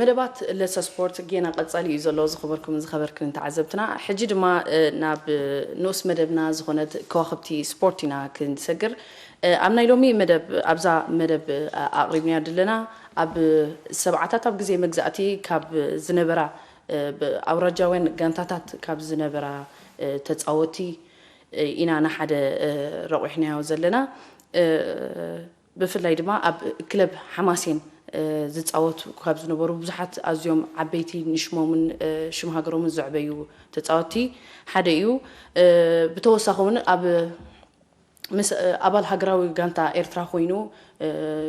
መደባት ለሰ ስፖርት ጌና ቀጻሊ እዩ ዘሎ። ዝኸበርኩም ዝኸበርክን ተዓዘብትና፣ ሕጂ ድማ ናብ ንኡስ መደብና ዝኾነት ከዋኽብቲ ስፖርት ኢና ክንሰግር። ኣብ ናይ ሎሚ መደብ ኣብዛ መደብ ኣቕሪብናያ ዘለና ኣብ ሰብዓታት ኣብ ግዜ መግዛእቲ ካብ ዝነበራ ኣውራጃውያን ጋንታታት ካብ ዝነበራ ተጻወቲ ኢና ንሓደ ረቑሕናዮ ዘለና። ብፍላይ ድማ ኣብ ክለብ ሓማሴን ዝጻወቱ ካብ ዝነበሩ ብዙሓት ኣዝዮም ዓበይቲ ንሽሞምን ሽም ሃገሮምን ዘዕበዩ ተጻወቲ ሓደ እዩ። ብተወሳኺ እውን ኣብ ምስ ኣባል ሃገራዊ ጋንታ ኤርትራ ኮይኑ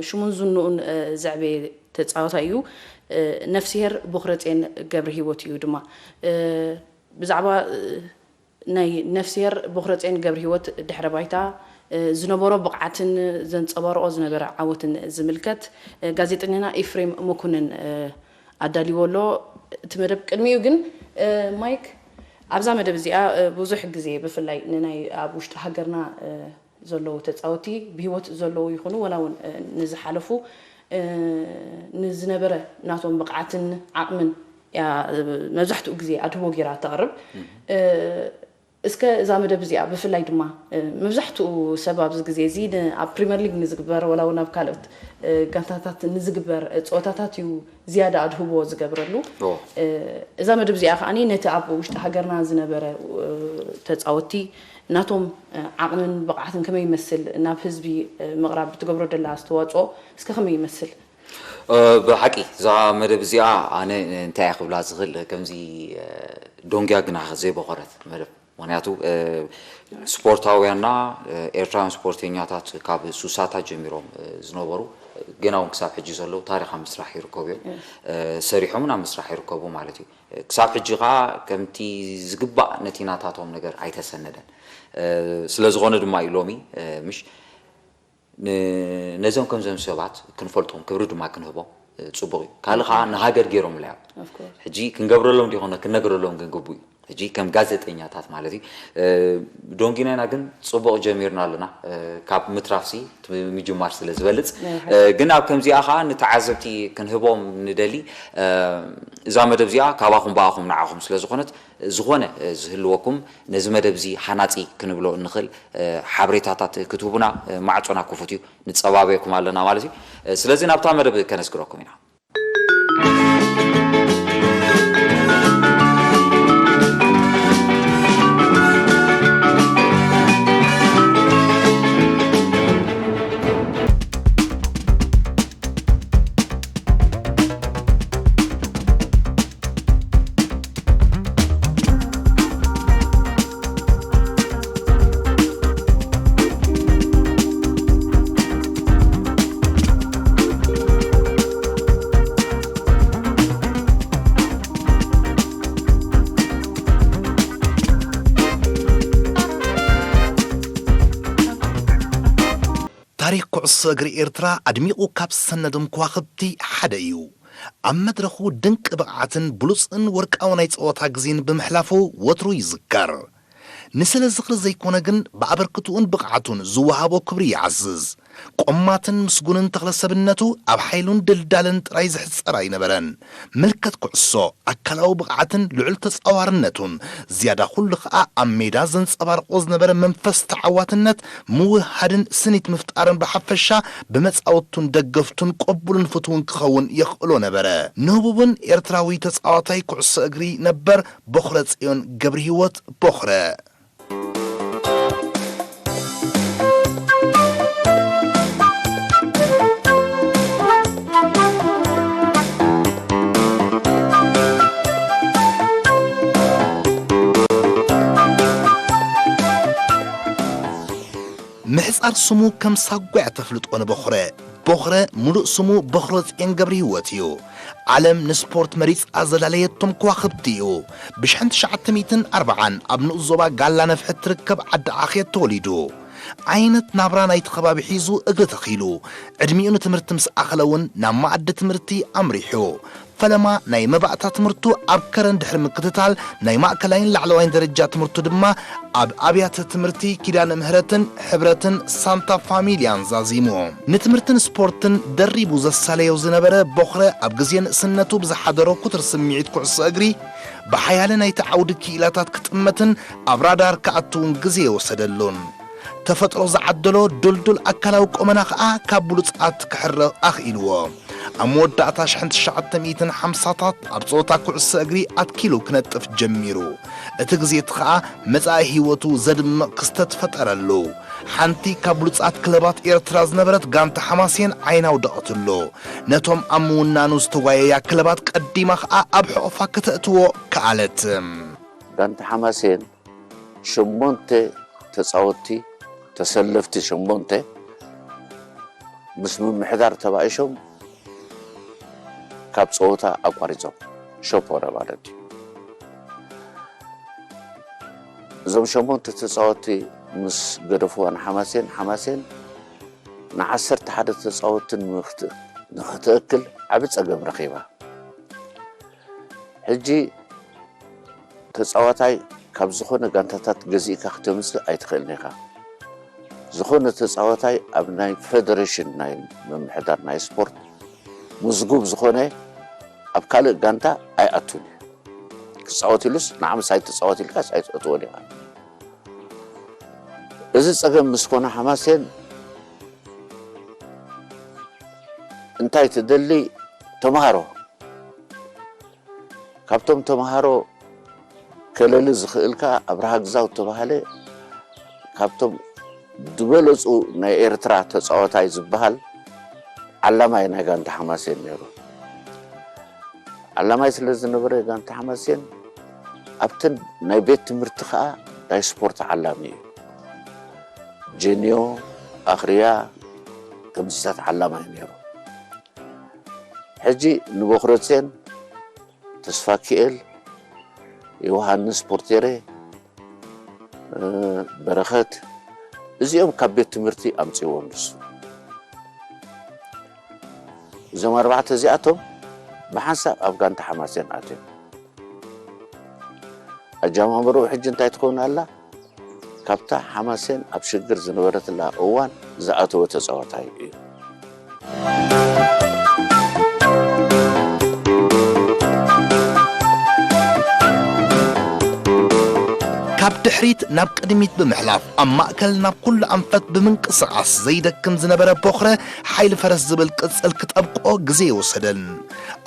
ሽሙን ዝንኡን ዘዕበየ ተጻዋታይ እዩ። ነፍስሄር ቦኽረጼን ገብረ ህይወት እዩ ድማ ብዛዕባ ናይ ነፍስሄር ቦኽረጼን ገብረ ህይወት ድሕረ ባይታ፣ ዝነበሮ ብቕዓትን ዘንጸባርቖ ዝነበረ ዓወትን ዝምልከት፣ ጋዜጠኛና ኤፍሬም መኮንን ኣዳልይዎ ኣሎ። እቲ መደብ ቅድሚኡ ግን፣ ማይክ፣ ኣብዛ መደብ እዚኣ ብዙሕ ግዜ ብፍላይ ንናይ ኣብ ውሽጢ ሃገርና ዘለዉ ተጻወቲ ብህይወት ዘለዉ ይኹኑ ወላ እውን ንዝሓለፉ ንዝነበረ ናቶም ብቕዓትን ዓቕምን እያ መብዛሕትኡ ግዜ ኣድህቦ ጌራ ተቕርብ። እስከ እዛ መደብ እዚኣ ብፍላይ ድማ መብዛሕትኡ ሰብ ኣብዚ ግዜ እዚ ኣብ ፕሪምየር ሊግ ንዝግበር ወላ እውን ኣብ ካልኦት ጋንታታት ንዝግበር ፀወታታት እዩ ዝያዳ ኣድህቦ ዝገብረሉ። እዛ መደብ እዚኣ ከዓኒ ነቲ ኣብ ውሽጢ ሃገርና ዝነበረ ተፃወቲ ናቶም ዓቕምን ብቕዓትን ከመይ ይመስል ናብ ህዝቢ ምቕራብ ብትገብሮ ደላ ኣስተዋፅኦ እስከ ከመይ ይመስል? ብሓቂ እዛ መደብ እዚኣ ኣነ እንታይ እየ ክብላ ዝኽእል ከምዚ ዶንግያ ግና ዘይበኾረት መደብ ምክንያቱ ስፖርታውያንና ኤርትራውያን ስፖርተኛታት ካብ ሱሳታት ጀሚሮም ዝነበሩ ገና እውን ክሳብ ሕጂ ዘለዉ ታሪኽ ኣብ ምስራሕ ይርከቡ እዮም። ሰሪሖምን ኣብ ምስራሕ ይርከቡ ማለት እዩ። ክሳብ ሕጂ ከዓ ከምቲ ዝግባእ ነቲ ናታቶም ነገር ኣይተሰነደን። ስለዝኾነ ድማ እዩ ሎሚ ምሽ ነዞም ከምዞም ሰባት ክንፈልጦም ክብሪ ድማ ክንህቦም ፅቡቅ እዩ። ካልእ ከዓ ንሃገር ገይሮምላ እዮም። ሕጂ ክንገብረሎም ዲኾነ ክንነግረሎም ግን ግቡ እዩ። ሕጂ ከም ጋዜጠኛታት ማለት እዩ ዶንጊናይና ግን ፅቡቅ ጀሚርና ኣለና። ካብ ምትራፍሲ ምጅማር ስለ ዝበልፅ ግን ኣብ ከምዚኣ ከዓ ንተዓዘብቲ ክንህቦም ንደሊ። እዛ መደብ እዚኣ ካባኹም ብኣኹም ንዓኹም ስለዝኾነት ዝኾነ ዝህልወኩም ነዚ መደብ እዚ ሃናፂ ክንብሎ እንኽእል ሓበሬታታት ክትህቡና ማዕፆና ክፉት እዩ። ንፀባበየኩም ኣለና ማለት እዩ። ስለዚ ናብታ መደብ ከነስግረኩም ኢና። ታሪኽ ኩዕሶ እግሪ ኤርትራ ኣድሚቑ ካብ ዝሰነዶም ከዋኽብቲ ሓደ እዩ። ኣብ መድረኹ ድንቂ ብቕዓትን ብሉጽን ወርቃዊ ናይ ጸወታ ግዜን ብምሕላፉ ወትሩ ይዝከር። ንስለ ዝኽሪ ዘይኮነ ግን ብኣበርክትኡን ብቕዓቱን ዝወሃቦ ክብሪ ይዓዝዝ። ቆማትን ምስጉንን ተኽለ ሰብነቱ ኣብ ሓይሉን ድልዳለን ጥራይ ዝሕጸር ኣይነበረን። ምልከት ኩዕሶ፣ ኣካላዊ ብቕዓትን ልዑል ተጻዋርነቱን፣ ዝያዳ ኩሉ ኸኣ ኣብ ሜዳ ዘንጸባርቆ ዝነበረ መንፈስ ተዓዋትነት፣ ምውህሃድን ስኒት ምፍጣርን ብሓፈሻ ብመጻወቱን ደገፍቱን ቅቡልን ፍትውን ክኸውን የኽእሎ ነበረ። ንህቡብን ኤርትራዊ ተጻዋታይ ኩዕሶ እግሪ ነበር ቦኽረ ጽዮን ገብረሂወት ቦኽረ። ምሕጻር ስሙ ከም ሳጓ እያ ተፍልጦ ንበኹረ። ቦኽረ፣ ምሉእ ስሙ ቦኽረጽዮን ገብረሂወት እዩ። ዓለም ንስፖርት መሪጻ ዘላለየቶም ከዋኽብቲ እዩ። ብሽሕን ትሽዓተ ሚእትን ኣርብዓን ኣብ ንኡስ ዞባ ጋላ ነፍሐት ትርከብ ዓዲ ዓኼት ተወሊዱ። ዓይነት ናብራ ናይቲ ከባቢ ሒዙ እግሪ ተኺሉ። ዕድሚኡ ንትምህርቲ ምስ ኣኸለ እውን ናብ መኣዲ ትምህርቲ ኣምሪሑ። ፈለማ ናይ መባእታ ትምህርቱ ኣብ ከረን ድሕሪ ምክትታል፣ ናይ ማእከላይን ላዕለዋይን ደረጃ ትምህርቱ ድማ ኣብ ኣብያተ ትምህርቲ ኪዳነ ምህረትን ሕብረትን ሳንታ ፋሚልያን ዛዚሙ። ንትምህርትን ስፖርትን ደሪቡ ዘሳለዮ ዝነበረ ቦኽረ፣ ኣብ ግዜ ንእስነቱ ብዝሓደሮ ክቱር ስምዒት ኩዕሶ እግሪ፣ ብሓያለ ናይቲ ዓውዲ ክኢላታት ክጥመትን ኣብ ራዳር ክኣትውን ግዜ የወሰደሉን። ተፈጥሮ ዝዓደሎ ድልዱል ኣካላዊ ቁመና ኸኣ ካብ ብሉጻት ክሕረቕ ኣኽኢልዎ። ኣብ መወዳእታ ሽሕን ትሽዓተ ሚእትን ሓምሳታት ኣብ ጸወታ ኩዕሶ እግሪ ኣትኪሉ ክነጥፍ ጀሚሩ። እቲ ግዜ እቲ ኸኣ መጻኢ ህይወቱ ዘድምቕ ክስተት ፈጠረሉ። ሓንቲ ካብ ብሉጻት ክለባት ኤርትራ ዝነበረት ጋንታ ሓማሴን ዓይና ኣውደቐትሉ። ነቶም ኣብ ምውናኑ ዝተጓየያ ክለባት ቀዲማ ኸኣ ኣብ ሕቑፋ ከተእትዎ ከኣለት። ጋንታ ሓማሴን ሸሞንተ ተጻወትቲ፣ ተሰለፍቲ ሸሞንተ፣ ምስ ምምሕዳር ተባኢሶም ካብ ጸወታ ኣቋሪጾም፣ ሸፖረ ማለት እዩ። እዞም ሸሞንተ ተጻወትቲ ምስ ገደፍዋ ንሓማሴን፣ ሓማሴን ንዓሰርተ ሓደ ተጻወትቲ ንምኽት-፣ ንኽትእክል ዓቢ ጸገም ረኺባ። ሕጂ ተጻዋታይ ካብ ዝኾነ ጋንታታት ገዚእካ ክተምጽእ ኣይትኽእልን ኢኻ። ዝኾነ ተጻዋታይ ኣብ ናይ ፌደሬሽን ናይ ምምሕዳር ናይ ስፖርት ምዝጉብ ዝኾነ ኣብ ካልእ ጋንታ ኣይኣቱን እዩ። ክጻወት ኢሉስ ንዓ ምሳይ ትጻወት ኢልካስ ኣይትእትዎን ኢኻ። እዚ ጸገም ምስ ኮነ ሓማሴን እንታይ ትደሊ? ተምሃሮ። ካብቶም ተምሃሮ ከለሊ ዝኽእል ከኣ ኣብርሃ ግዛው እተባህለ ካብቶም ዝበለጹ ናይ ኤርትራ ተጻዋታይ ዝበሃል ዓላማይ ናይ ጋንታ ሓማሴን ነይሩ። ዓላማይ ስለ ዝነበረ ጋንታ ሓማሴን ኣብተን ናይ ቤት ትምህርቲ ከኣ ናይ ስፖርት ዓላሚ እዩ። ጀንዮ፣ ኣኽርያ ከምዚታት ዓላማይ ነይሩ። ሕጂ ንቦኽረጼን፣ ተስፋኪኤል፣ ዮሃንስ ፖርቴሬ፣ እ፣ በረኸት፣ እዚኦም ካብ ቤት ትምህርቲ ኣምጺእዎም ንሱ። እዞም ኣርባዕተ እዚኣቶም ብሓንሳብ ኣብ ጋንታ ሓማሴን ኣትዮም። ኣጀማምርኡ ሕጂ እንታይ ትኸውን ኣላ? ካብታ ሓማሴን ኣብ ሽግር ዝነበረትላ እዋን ዝኣተወ ተጻዋታይ እዩ። ካብ ድሕሪት ናብ ቅድሚት ብምሕላፍ፣ ኣብ ማእከል ናብ ኩሉ ኣንፈት ብምንቅስቓስ ዘይደክም ዝነበረ ቦኽረ፣ ሓይሊ ፈረስ ዝብል ቅጽል ክጠብቆ ግዜ ይወሰደን።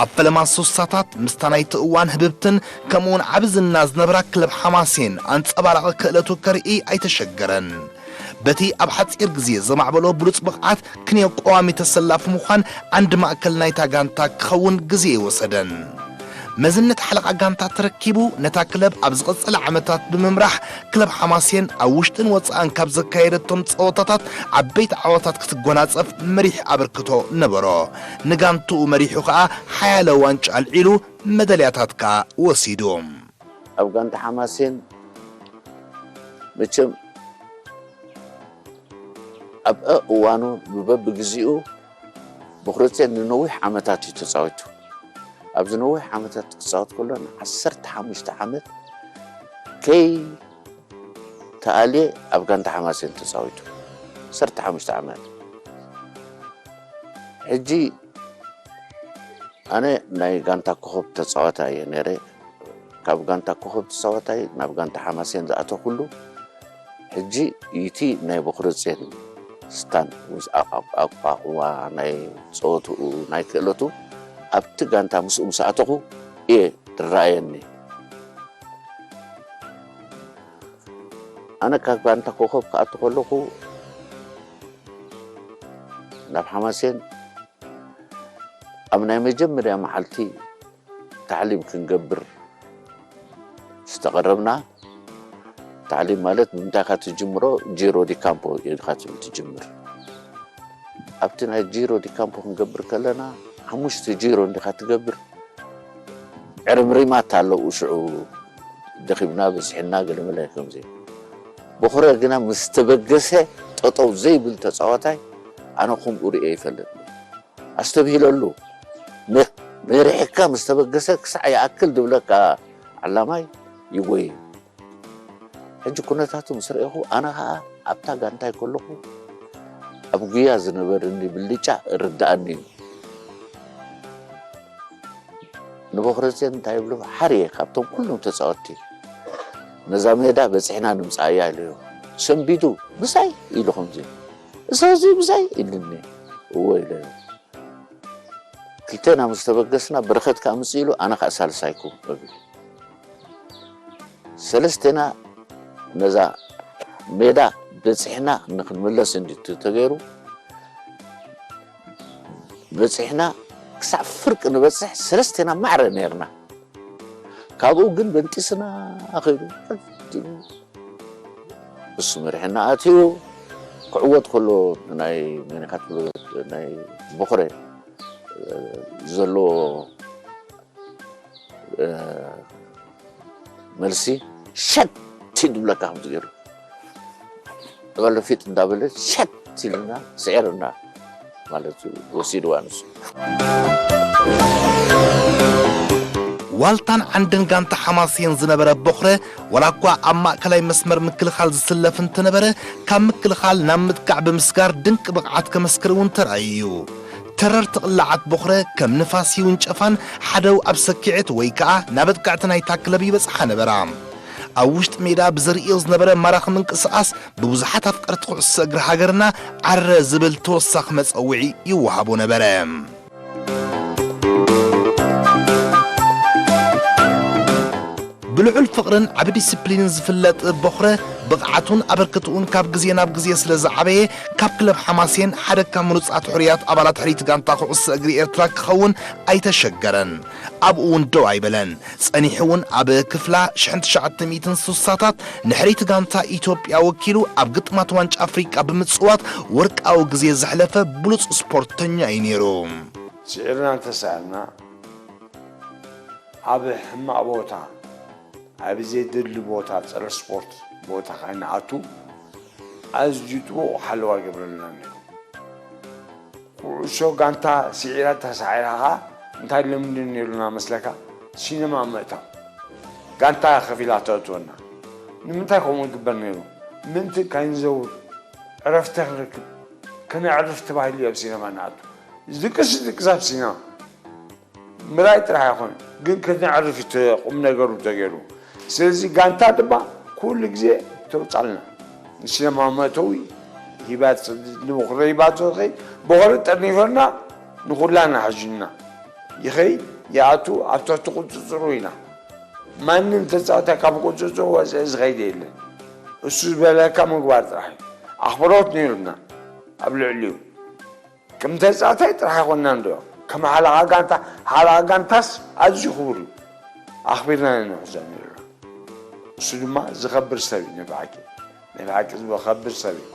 ኣብ ፈለማ ሱሳታት ምስታ ናይቲ እዋን ህብብትን ከምኡውን ዓቢ ዝና ዝነበራ ክለብ ሓማሴን ኣንጸባራቒ ክእለቱ ከርኢ ኣይተሸገረን። በቲ ኣብ ሓጺር ግዜ ዘማዕበሎ ብሉጽ ብቕዓት ክንዮ ቀዋሚ ተሰላፊ ምዃን ዓንዲ ማእከል ናይታ ጋንታ ክኸውን ግዜ ኣይወሰደን። መዝነት ሓለቓ ጋንታ ተረኪቡ ነታ ክለብ ኣብ ዝቐጸለ ዓመታት ብምምራሕ ክለብ ሓማሴን ኣብ ውሽጥን ወጻእን ካብ ዘካየደቶም ጸወታታት ዓበይቲ ዓወታት ክትጎናጸፍ መሪሕ ኣበርክቶ ነበሮ። ንጋንትኡ መሪሑ ከኣ ሓያለ ዋንጫ ኣልዒሉ መደልያታት ከኣ ወሲዱ። ኣብ ጋንታ ሓማሴን መቸም ኣብ እዋኑ ብበብግዜኡ ብክርጽዮን ንነዊሕ ዓመታት እዩ ተጻዊቱ። ኣብዚ ነዊሕ ዓመታት ክጻወት ከሎ ንዓሰርተ ሓሙሽተ ዓመት ከይተኣልየ ኣብ ጋንታ ሓማሴን ተጻዊቱ። ዓሰርተ ሓሙሽተ ዓመት። ሕጂ ኣነ ናይ ጋንታ ኮኸብ ተጻዋታይ እየ ነይረ። ካብ ጋንታ ኮኸብ ተጻዋታይ ናብ ጋንታ ሓማሴን ዝኣተኹሉ፣ ሕጂ እቲ ናይ ቦኽረጼን ስታን ምስ ኣቋ-፣ ኣቋቑማ ናይ ጸወትኡ፣ ናይ ክእለቱ፣ ኣብቲ ጋንታ ምስኡ ምስ ኣተኹ እየ ዝረኣየኒ። ኣነ ካብ ጋንታ ኮኸብ ክኣቱ ከለኹ ናብ ሓማሴን ኣብ ናይ መጀመርያ መዓልቲ ታዕሊም ክንገብር ዝተቐረብና፣ ታዕሊም ማለት ብምንታይ ኢኻ ትጅምሮ? ጂሮ ዲ ካምፖ ኢኻ ትብል ትጅምር። ኣብቲ ናይ ጂሮ ዲ ካምፖ ክንገብር ከለና፣ ሓሙሽተ ጂሮ እንዲኻ ትገብር፣ ዕርምሪማት ኣለዉ። ሽዑ ደኺምና፣ በዚሕና፣ ገለመለ ከምዚ። ቦኽረ ግና ምስ ተበገሰ ጠጠው ዘይብል ተጻዋታይ ኣነ ከምኡ ርእየ ይፈልጥ። ኣስተብሂለሉ። ነ-፣ መሪሕካ ምስ ተበገሰ ክሳዕ ይኣክል ዝብለካ ዓላማይ ይጎይ። ሕጂ ኩነታቱ ምስ ረኤኹ፣ ኣነ ኸኣ ኣብታ ጋንታይ ከለኹ ኣብ ጉያ ዝነበረኒ ብልጫ እርድኣኒ እዩ። ንቦኽረጼን እንታይ ይብሉ? ሓርየ ካብቶም ኩሎም ተጻወትቲ ነዛ ሜዳ በጺሕና ንምጽኣያ ኢለዮ። ሰንቢዱ፣ "ብሳይ?" ኢሉ ከምዚ። "እሰዚ ብሳይ?" ኢሉኒ። "እወ" ኢለዮ። ክልቴና ምስ ተበገስና፣ በረኸት ከኣ ምጽእ ኢሉ፣ ኣነ ከኣ ሳልሳይኩም እብል። ሰለስቴና ነዛ ሜዳ በጺሕና ንክንምለስ እንዲ ተገይሩ፣ በጺሕና ክሳዕ ፍርቂ ንበጽሕ ሰለስቴና ማዕረ ኔርና። ካብኡ ግን በንጢስና ከይዱ፣ ቀጢኑ እሱ መሪሕና ኣትዩ ክዕወት ከሎ፣ ናይ መን ኢኻ ትብሎ፣ ናይ ቦኽረ ዘለዎ፣ እ፣ መልሲ ሸት ኢሉ ዝብለካ ከምዚ ገይሩ፣ ዕበሎ ፊጥ እንዳበለ ሸት ኢልና ስዒርና ማለት እዩ፣ ወሲድዋ ንሱ። ዋልታን ዓንድን ጋንታ ሓማሴን ዝነበረ ቦኽረ፣ ዋላ እኳ ኣብ ማእከላይ መስመር ምክልኻል ዝስለፍ እንተነበረ፣ ካብ ምክልኻል ናብ ምጥቃዕ ብምስጋር ድንቂ ብቕዓት ከመስክር እውን ተራእዩ እዩ። ተረርቲ ቅላዓት ቦኽረ ከም ንፋስ ይውንጨፋን ሓደው ኣብ ሰኪዐት ወይ ከኣ ናብ ኣጥቃዕቲ ናይታ ክለብ ይበጽሓ ነበራ። ኣብ ውሽጢ ሜዳ ብዘርእዮ ዝነበረ ማራኺ ምንቅስቓስ ብብዙሓት ኣፍቀርቲ ኩዕሶ እግሪ ሃገርና ዓረ ዝብል ተወሳኺ መጸውዒ ይወሃቦ ነበረ። ብልዑል ፍቕርን ዓቢ ዲስፕሊንን ዝፍለጥ ቦኽረ፣ ብቕዓቱን ኣበርክትኡን ካብ ግዜ ናብ ግዜ ስለ ዝዓበየ፣ ካብ ክለብ ሓማሴን ሓደ ካብ ምሩጻት ሕሩያት ኣባላት ሕርይቲ ጋንታ ኩዕሶ እግሪ ኤርትራ ክኸውን ኣይተሸገረን። ኣብኡ እውን ደው ኣይበለን። ጸኒሑ እውን ኣብ ክፍላ ሽሕን ትሽዓተ ሚእትን ስሳታት ንሕርይቲ ጋንታ ኢትዮጵያ ወኪሉ ኣብ ግጥማት ዋንጫ ኣፍሪቃ ብምጽዋት ወርቃዊ ግዜ ዘሕለፈ ብሉጽ ስፖርተኛ እዩ ነይሩ። ስዒርና እንተሰኣልና ኣብ ሕማቕ ቦታ፣ ኣብ ዘይደሊ ቦታ፣ ጸረ ስፖርት ቦታ ከይንኣቱ ኣዝዩ ጥቡቕ ሓለዋ ይገብረልና ነይሩ። ኩዕሶ ጋንታ ስዒራ ተሳዒራ ኸኣ እንታይ ልምዲ ነይሩና መስለካ? ሲነማ ምእታው። ጋንታ ከፊላ ተእትወና። ንምንታይ ከምኡ ይግበር ነይሩ? ምእንቲ ከይንዘውር፣ ዕረፍቲ ክንረክብ፣ ከነዕርፍ ተባሂሉ እዩ ኣብ ሲነማ ንኣቱ። ዝድቅስ ይድቅስ ኣብ ሲነማ። ምርኣይ ጥራሕ ኣይኮነን፣ ግን ከነዕርፍ እዩ ተ-፣ ቁም ነገሩ ተገይሩ። ስለዚ ጋንታ ድማ ኩሉ ግዜ ተውጻልና። ንሲነማ መእተዊ ሂባ ትሰድድ፣ ንቦኽረ ሂባ ትወስድ፣ ቦኽረ ጠርኒፈና ንኹላና ሓዚኑና ይኸይድ ይኣቱ፣ ኣብ ትሕቲ ቁጽጽሩ ኢና። ማንም ተጻዋታይ ካብ ቁጽጽሩ ወጺኡ ዝኸይድ የለን። እሱ ዝበለካ ምግባር ጥራሕ እዩ። ኣኽብሮት ነይሩና ኣብ ልዕሊኡ። ከም ተጻዋታይ ጥራሕ ኣይኮንናን ዶ ከም ሓለቓ ጋንታ፣ ሓለቓ ጋንታስ ኣዝዩ ክቡር እዩ። ኣኽቢርና ኢና ንሕዞ ነይርና። እሱ ድማ ዝኸብር ሰብ እዩ። ናይ ብሓቂ ናይ ብሓቂ ዝኸብር ሰብ እዩ።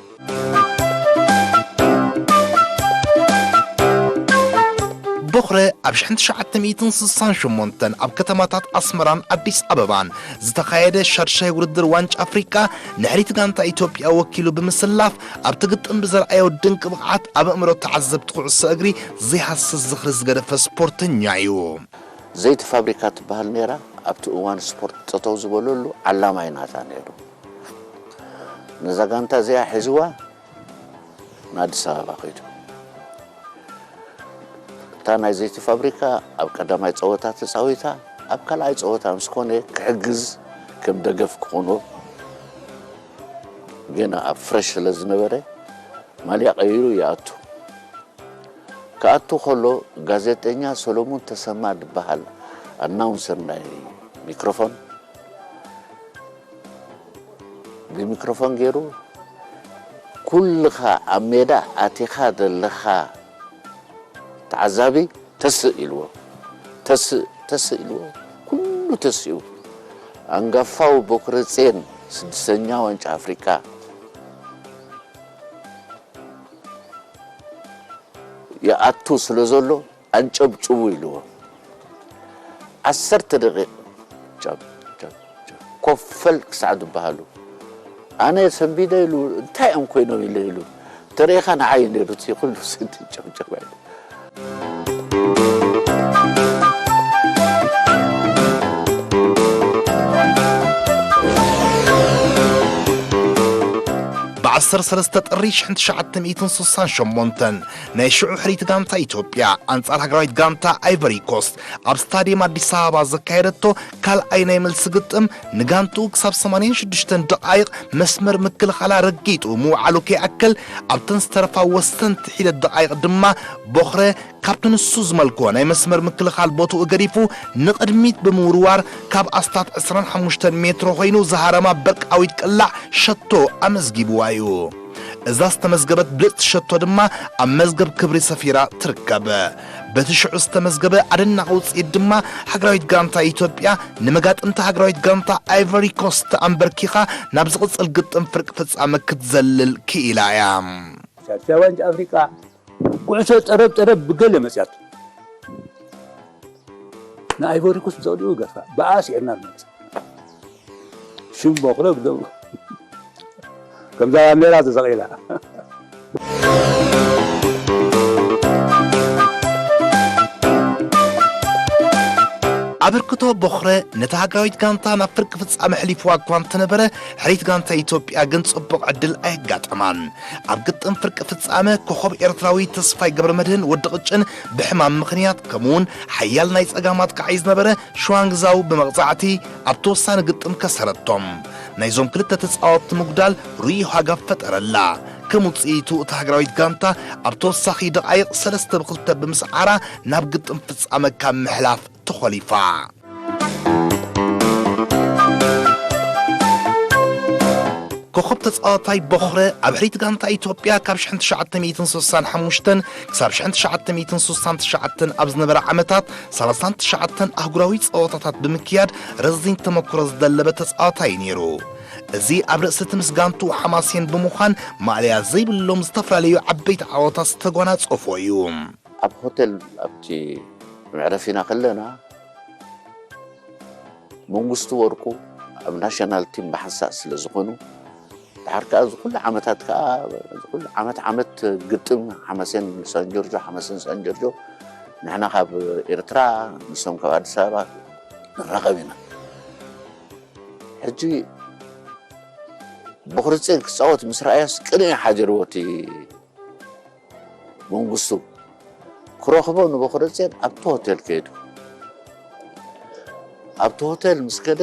ቦኽረ ኣብ ሽሕን ትሽዓተ ሚእትን ስሳን ሸሞንተን ኣብ ከተማታት ኣስመራን ኣዲስ ኣበባን ዝተኻየደ ሻድሻይ ውድድር ዋንጫ ኣፍሪቃ ንሕሪት ጋንታ ኢትዮጵያ ወኪሉ ብምስላፍ ኣብቲ ግጥም ብዘርኣዮ ድንቂ ብቕዓት ኣብ ኣእምሮ ተዓዘብቲ ኩዕሶ እግሪ ዘይሃስስ ዝኽሪ ዝገደፈ ስፖርተኛ እዩ። ዘይቲ ፋብሪካ ትበሃል ነይራ። ኣብቲ እዋን ስፖርት ጠጠው ዝበለሉ ዓላማይ ናታ ነይሩ። ነዛ ጋንታ እዚኣ ሒዝዋ ንኣዲስ ኣበባ ከይዱ። እታ ናይ ዘይቲ ፋብሪካ ኣብ ቀዳማይ ጸወታ ተጻዊታ፣ ኣብ ካልኣይ ጸወታ ምስ ኮነ ክሕግዝ ከም ደገፍ ክኾኖ ገና ኣብ ፍረሽ ስለ ዝነበረ ማልያ ቀይሩ ይኣቱ። ክኣቱ ከሎ ጋዜጠኛ ሰሎሙን ተሰማ ዝበሃል ኣናውንሰር ናይ ሚክሮፎን ብሚክሮፎን ገይሩ ኩልኻ ኣብ ሜዳ ኣቲኻ ዘለኻ ተዓዛቢ ተስእ ኢልዎ። ተስእ ተስእ ኢልዎ። ኩሉ ተሲኡ። ኣንጋፋው ቦክረጼን ስድስተኛ ዋንጫ ኣፍሪቃ ይኣቱ ስለ ዘሎ ኣንጨብጭቡ ኢልዎ። ዓሰርተ ደቂቕ ጨብ ጨብ ጨብ ኮፈል ክሳዕ ዝበሃሉ ኣነ ሰንቢደ ኢሉ እንታይ እዮም ኮይኖም ኢለ ኢሉ ተሪኢኻ ንዓይ ነይሩ እቲ ኩሉ ስንቲ ጨብጨባ ኢሉ። ሰለስተ ጥሪ ሽሕን ትሽዓተ ሚእትን ስሳን ሸሞንተን ናይ ሽዑ ሕሪት ጋንታ ኢትዮጵያ ኣንጻር ሃገራዊት ጋንታ ኣይቨሪ ኮስት ኣብ ስታዲየም ኣዲስ ኣበባ ዘካየደቶ ካልኣይ ናይ መልሲ ግጥም ንጋንትኡ ክሳብ ሰማንያን ሽዱሽተን ደቓይቕ መስመር ምክልኻላ ረጊጡ ምውዓሉ ከይኣክል ኣብተን ዝተረፋ ወሰንቲ ሒደት ደቓይቕ ድማ ቦኽረ ካብቲ ንሱ ዝመልኮ ናይ መስመር ምክልኻል ቦትኡ ገዲፉ ንቕድሚት ብምውርዋር ካብ ኣስታት ዕስራን ሓሙሽተን ሜትሮ ኮይኑ ዝሃረማ በርቃዊት ቅላዕ ሸቶ ኣመዝጊብዋ እዩ። እዛ ዝተመዝገበት ብልጽቲ ሸቶ ድማ ኣብ መዝገብ ክብሪ ሰፊራ ትርከብ። በቲ ሽዑ ዝተመዝገበ ኣደናቒ ውጽኢት ድማ ሃገራዊት ጋንታ ኢትዮጵያ ንመጋጥምቲ ሃገራዊት ጋንታ ኣይቨሪ ኮስት ኣንበርኪኻ ናብ ዝቕጽል ግጥም ፍርቂ ፍጻመ ክትዘልል ክኢላ እያ። ሻድሻይ ዋንጫ ኣፍሪቃ ኩዕሶ ጠረብ ጠረብ ብገለ መፅያት ንኣይቮሪ ኮስት ብዘቕዲኡ ገርፋ ብኣ ስዒርና ንመፅእ ሽም በኹሎ ግደቡ ከምዛ ባንዴራ ተሰቒላ ኣበርክቶ ቦኽረ ነታ ሃገራዊት ጋንታ ናብ ፍርቂ ፍጻመ ኣሕሊፍዋ እኳ እንተነበረ፣ ሕሪት ጋንታ ኢትዮጵያ ግን ጽቡቕ ዕድል ኣየጋጠማን። ኣብ ግጥም ፍርቂ ፍጻመ፣ ኮኾብ ኤርትራዊ ተስፋይ ገብረመድህን ወዲ ቅጭን ብሕማም ምኽንያት፣ ከምኡውን ሓያል ናይ ጸጋም ኣጥቃዓይ ዝነበረ ሽዋንግዛው ብመቕጻዕቲ ኣብቲ ወሳኒ ግጥም ከሰረቶም። ናይዞም ክልተ ተጻወትቲ ምጉዳል ርኡይ ዋጋ ፈጠረላ። ከም ውጽኢቱ፣ እታ ሃገራዊት ጋንታ ኣብ ተወሳኺ ደቓይቕ ሰለስተ ብኽልተ ብምስዓራ ናብ ግጥም ፍጻመ ካብ ምሕላፍ ተኾሊፋ። ኮኾብ ተጻዋታይ ቦኽረ ኣብ ሕሪት ጋንታ ኢትዮጵያ ካብ ሽሕን ትሽዓተ ሚእትን ስሳን ሓሙሽተን ክሳብ ሽሕን ትሽዓተ ሚእትን ስሳን ትሽዓተን ኣብ ዝነበረ ዓመታት ሰላሳን ትሽዓተን ኣህጉራዊ ጸወታታት ብምክያድ ረዚን ተመክሮ ዝደለበ ተጻዋታይ ነይሩ። እዚ ኣብ ርእሲ እቲ ምስ ጋንትኡ ሓማሴን ብምዃን ማእለያ ዘይብሎም ዝተፈላለዩ ዓበይቲ ዓወታት ዝተጓናጸፎ እዩ። ኣብ ሆቴል ኣብቲ መዕረፊና ከለና መንግስቱ ወርቁ ኣብ ናሽናል ቲም ብሓንሳእ ስለ ዝኾኑ ድሓር ከዓ እዚ ኩሉ ዓመታት ከዓ እዚ ኩሉ ዓመት ዓመት ግጥም ሓመሴን ሳንጆርጆ ሓመሴን ሳንጆርጆ ንሕና ካብ ኤርትራ ንሶም ካብ ኣዲስ ኣበባ ንራኸብ ኢና ሕጂ ብክርፅን ክፃወት ምስ ረኣዮስ ቅንኢ ሓዲርዎ እቲ መንግስቱ ክረኽቦ ንበኹረጼን ኣብቲ ሆቴል ከይዱ ኣብቲ ሆቴል ምስ ከደ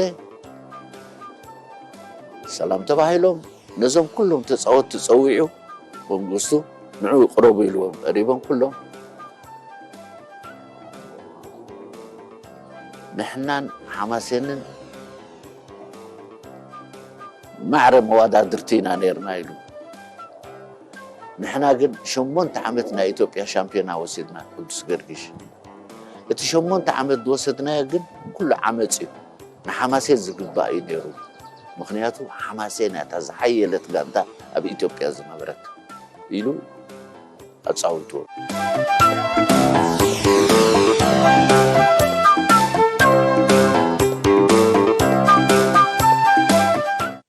ሰላም ተባሂሎም ነዞም ኩሎም ተፃወትቲ ፀዊዑ መንግስቱ ንዑ ቅረቡ ኢልዎም ቀሪቦም ኩሎም ንሕናን ሓማሴንን ማዕረ መዋዳድርቲ ኢና ነይርና ኢሉ ንሕና ግን ሸሞንተ ዓመት ናይ ኢትዮጵያ ሻምፒዮና ወሲድና ቅዱስ ገርጊሽ እቲ ሸሞንተ ዓመት ዝወሰድናዮ ግን ኩሉ ዓመፅ እዩ ንሓማሴን ዝግባእ እዩ ነይሩ ምክንያቱ ሓማሴን እያ እታ ዝሓየለት ጋንታ ኣብ ኢትዮጵያ ዝነበረት ኢሉ ኣጻዊትዎ።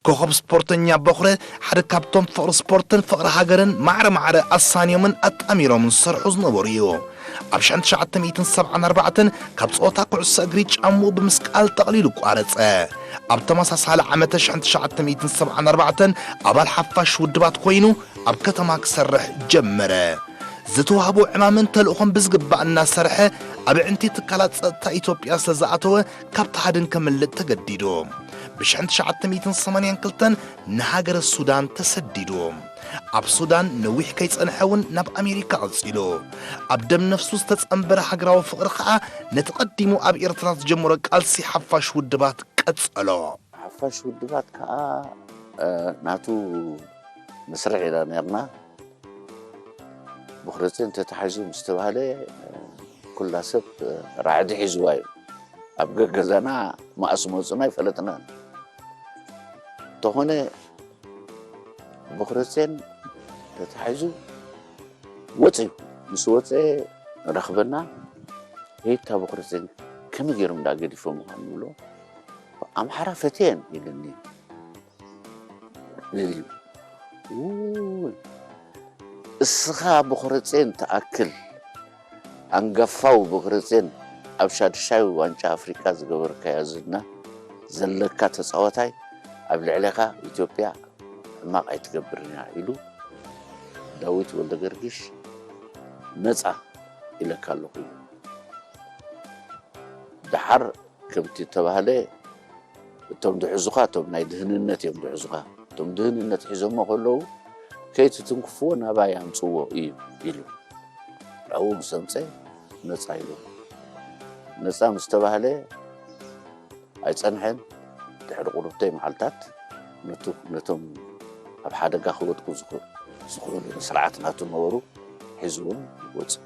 ኮኸብ ስፖርተኛ በኹረ ሓደ ካብቶም ፍቕሪ ስፖርትን ፍቕሪ ሃገርን ማዕረ ማዕረ ኣሳንዮምን ኣጣሚሮምን ዝሰርሑ ዝነበሩ እዩ። ኣብ ሽሕን ትሽዓተ ሚእትን ሰብዓን ኣርባዕተን ካብ ጸወታ ኩዕሶ እግሪ ጫምኡ ብምስቃል ጠቕሊሉ ቋረጸ። ኣብ ተመሳሳሊ ዓመተ ሽሕን ትሽዓተ ሚእትን ሰብዓን ኣርባዕተን ኣባል ሓፋሽ ውድባት ኮይኑ ኣብ ከተማ ክሰርሕ ጀመረ። ዝተዋህቦ ዕማምን ተልእኾን ብዝግባእ እናሰርሐ ኣብ ዕንቲ ትካላት ጸጥታ ኢትዮጵያ ስለ ዝኣተወ ካብቲ ሃድን ከምልጥ ተገዲዱ። ብሽሕን ትሽዓተ ሚእትን ሰማንያን ክልተን ንሃገረ ሱዳን ተሰዲዱ። ኣብ ሱዳን ነዊሕ ከይጸንሐ እውን ናብ ኣሜሪካ ቀጺሉ። ኣብ ደም ነፍሱ ዝተጸንበረ ሃገራዊ ፍቕሪ ከኣ ነቲ ቀዲሙ ኣብ ኤርትራ ዝጀመሮ ቃልሲ ሓፋሽ ውድባት ቀጸሎ። ሓፋሽ ውድባት ከኣ ናቱ መስርሕ ኢና ነርና። ብክርፅን ተታሒዙ ምስ ተባህለ ኩላ ሰብ ራዕዲ ሒዝዋ እዩ ኣብ ገገዛና መኣስ መፁና ይፈለጥና እንተኾነ ብክርፅን ተታሒዙ ወፅዩ ምስ ወፀ ረኽበና ሄታ ብክርፅን ከመይ ገይሮም እንዳገዲፎም ምዃን ንብሎ ኣምሓራ ፈትየን ኢልኒ እዩ እስኻ ብኽርጼን ትኣክል ኣንጋፋዊ ብኽርጼን ኣብ ሻድሻይ ዋንጫ ኣፍሪቃ ዝገበርካዮ ዝና ዘለካ ተጻዋታይ ኣብ ልዕሌኻ ኢትዮጵያ ሕማቕ ኣይትገብርን እያ ኢሉ ዳዊት ወልደገርጊሽ ነፃ ኢለካ ኣለኹ ኢሉ። ደሓር ከምቲ ተባህለ እቶም ዝሕዙኻ እቶም ናይ ድህንነት እዮም ዝሕዙኻ። እቶም ድህንነት ሒዞሞ ከለዉ ከይትትንክፍዎ ናባይ ኣምፅዎ እዩ ኢሉ። ኣብኡ ምስ ኣምፀ ነፃ ኢሉ። ነፃ ምስ ተባህለ ኣይጸንሐን። ድሕሪ ቁሩብተይ መዓልታት ነቱ-፣ ነቶም ኣብ ሓደጋ ክወድቁ ዝኽእሉ፣ ዝኽእሉ ንስርዓት ናቱ ነበሩ ሒዙ እውን ወጽኡ።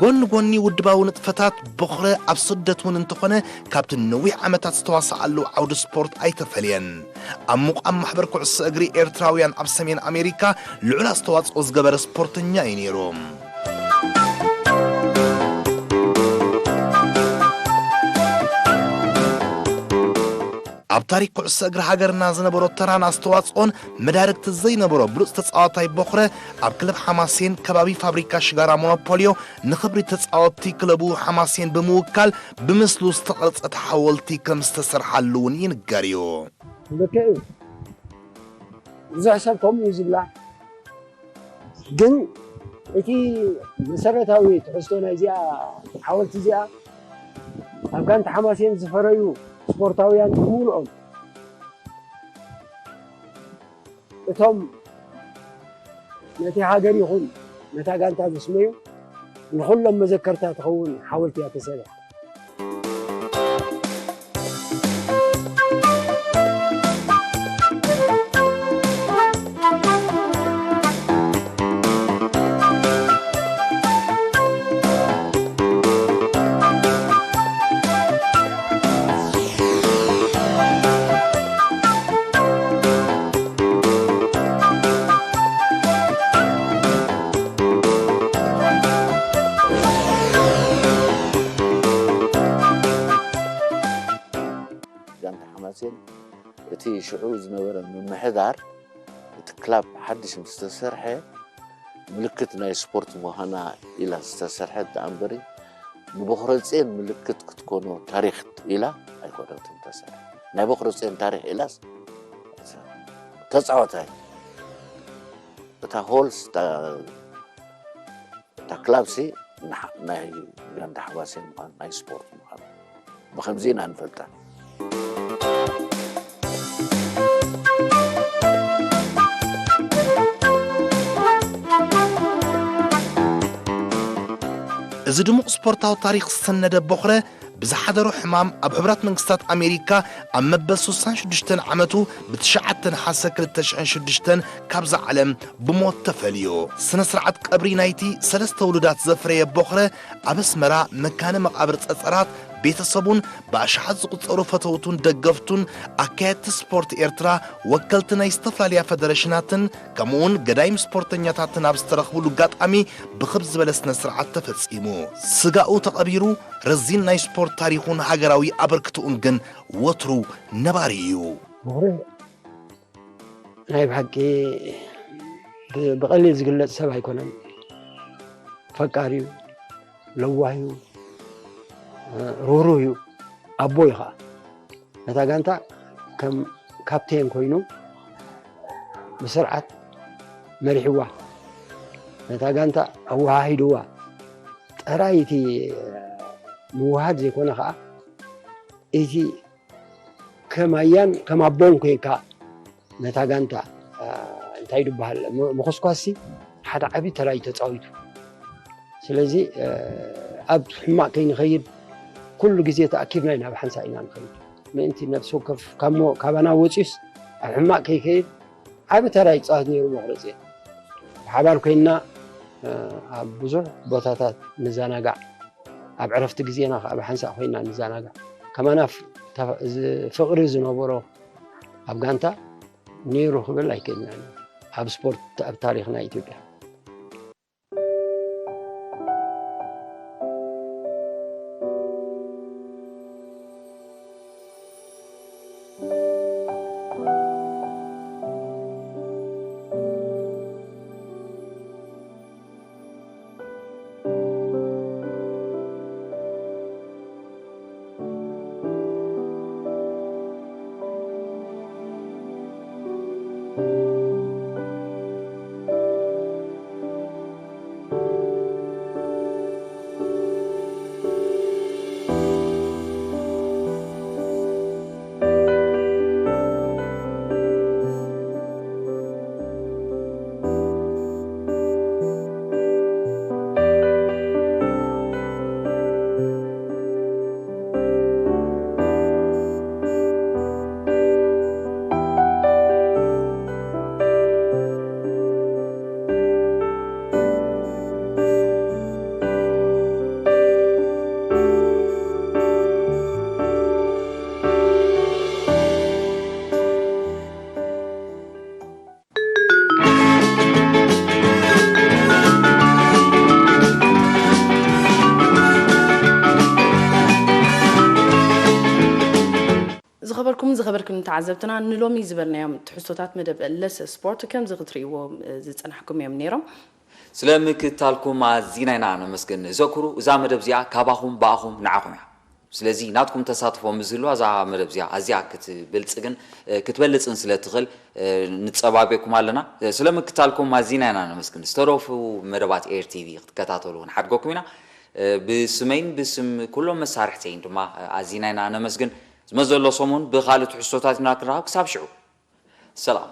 ጎኒ ጎኒ ውድባዊ ንጥፈታት፣ ቦኽረ ኣብ ስደት እውን እንተኾነ ካብቲ ነዊሕ ዓመታት ዝተዋስኣሉ ዓውዲ ስፖርት ኣይተፈልየን። ኣብ ምቋም ማሕበር ኩዕሶ እግሪ ኤርትራውያን ኣብ ሰሜን ኣሜሪካ ልዑል ኣስተዋጽኦ ዝገበረ ስፖርተኛ እዩ ነይሩ። ኣብ ታሪክ ኩዕሶ እግሪ ሃገርና ዝነበሮ ተራን ኣስተዋጽኦን መዳርግቲ ዘይነበሮ ብሉጽ ተጻዋታይ ቦኽረ፣ ኣብ ክለብ ሓማሴን ከባቢ ፋብሪካ ሽጋራ ሞኖፖልዮ ንኽብሪ ተጻወትቲ ክለቡ ሓማሴን ብምውካል ብምስሉ ዝተቐርጸት ሓወልቲ ከም ዝተሰርሓሉ እውን ይንገር እዩ። ልክዕ እዩ። ብዙሕ ሰብ ከምኡ እዩ ዝብላ። ግን እቲ መሰረታዊ ትሕዝቶ ናይዚኣ ሓወልቲ እዚኣ ኣብ ጋንታ ሓማሴን ዝፈረዩ ስፖርታውያን ብምሉኦም እቶም ነቲ ሃገር ይኹን ነታ ጋንታ ዘስመዩ ንኹሎም መዘከርታ ትኸውን ሓወልቲ እያ ተሰሪሓ። ጋንታ ሓማሴን እቲ ሽዑ ዝነበረ ምምሕዳር እቲ ክላብ ሓድሽ ምስ ተሰርሐ ምልክት ናይ ስፖርት ምዃና ኢላ ዝተሰርሐት ደኣ እምበሪ ንቦኽረፅየን ምልክት ክትኮኖ ታሪክ ኢላ ኣይኮነትን ተሰርሐ። ናይ ቦኽረፅየን ታሪክ ኢላስ ተፃዋታይ እታ ሆልስ እታ ክላብሲ ንሓ-፣ ናይ ጋንታ ሓማሴን ምዃን ናይ ስፖርት ምዃኑ ብኸምዚ ኢና ንፈልጣ። እዚ ድሙቕ ስፖርታዊ ታሪኽ ዝሰነደ ቦኽረ ብዝሓደሮ ሕማም ኣብ ሕቡራት መንግስታት ኣሜሪካ ኣብ መበል ስሳን ሽዱሽተን ዓመቱ ብትሽዓተ ነሓሰ ክልተ ሽሕን ሽዱሽተን ካብዛ ዓለም ብሞት ተፈልዮ። ስነ ስርዓት ቀብሪ ናይቲ ሰለስተ ውሉዳት ዘፍረየ ቦኽረ ኣብ ኣስመራ መካነ መቓብር ጸጸራት ቤተሰቡን ብኣሽሓት ዝቑጸሩ ፈተውቱን ደገፍቱን ኣካየድቲ ስፖርት ኤርትራ ወከልቲ ናይ ዝተፈላለያ ፈደረሽናትን ከምኡውን ገዳይም ስፖርተኛታትን ኣብ ዝተረኽብሉ ኣጋጣሚ ብኽብ ዝበለ ስነ ስርዓት ተፈጺሙ። ስጋኡ ተቐቢሩ ረዚን ናይ ስፖርት ታሪኹን ሃገራዊ ኣበርክትኡን ግን ወትሩ ነባሪ እዩ። ቦኽረ ናይ ብሓቂ ብ-፣ ብቐሊል ዝግለጽ ሰብ ኣይኮነን። ፈቃር እዩ፣ ለዋህ እዩ፣ ርህሩህ እዩ፣ ኣቦ እዩ ኸዓ። ነታ ጋንታ ከም ካፕቴን ኮይኑ ብስርዓት መሪሕዋ። ነታ ጋንታ ኣወሃሂድዋ። ጥራይ እቲ ምውሃድ ዘይኮነ ኸዓ እቲ ከም ኣያን ከም ኣቦን ኮይንካ ነታ ጋንታ፣ አ፣ እንታይ ድበሃል፣ ም-፣ ምኹስኳስሲ ሓደ ዓቢ ተራ እዩ ተጻዊቱ። ስለዚ፣ አ፣ ኣብ ሕማቕ ከይንኸይድ ኩሉ ግዜ ተኣኪብና ኢና ኣብ ሓንሳእ ኢና ንኸይድ። ምእንቲ ነፍሲ ወከፍ ካብ ሞ-፣ ካባና ወጺኡስ ኣብ ሕማቕ ከይከይድ ዓቢ ተራ ይጻወት ነይሩ መቑረጺ። ብሓባር ኮይንና፣ አ፣ ኣብ ብዙሕ ቦታታት ንዘናጋዕ። ኣብ ዕረፍቲ ግዜና ከኣ ብሓንሳእ ኮይና ንዘናጋዕ። ከማና ፍ-፣ ታ-፣ ዝ-፣ ፍቕሪ ዝነበሮ ኣብ ጋንታ ነይሩ ክብል ኣይክእልን። ኣብ ስፖርት፣ ኣብ ታሪኽ ናይ ኢትዮጵያ። ተዓዘብትና ንሎሚ ዝበልናዮም ትሕዝቶታት መደብ ለሰ ስፖርት ከምዚ ክትርእይዎ ዝጸናሕኩም እዮም ነይሮም። ስለ ምክትታልኩም ኣዚና ኢና ነመስግን። ዘክሩ፣ እዛ መደብ እዚኣ ካባኹም፣ ብኣኹም፣ ንዓኹም እያ። ስለዚ ናትኩም ተሳትፎ ምስ ዝህልዋ እዛ መደብ እዚኣ ኣዝያ ክትብልጽግን ክትበልጽን ስለ ትኽእል ንጸባቤኩም ኣለና። ስለ ምክትታልኩም ኣዚና ኢና ነመስግን። ዝተረፉ መደባት ኤር ቲቪ ክትከታተሉ ክንሓድገኩም ኢና። ብስመይን ብስም ኩሎም መሳርሕተይን ድማ ኣዚና ኢና ነመስግን። ዝመዘሎ ሰሙን ብኻልእ ትሕዝቶታት ኢና ክንራኸብ። ክሳብ ሽዑ ሰላም።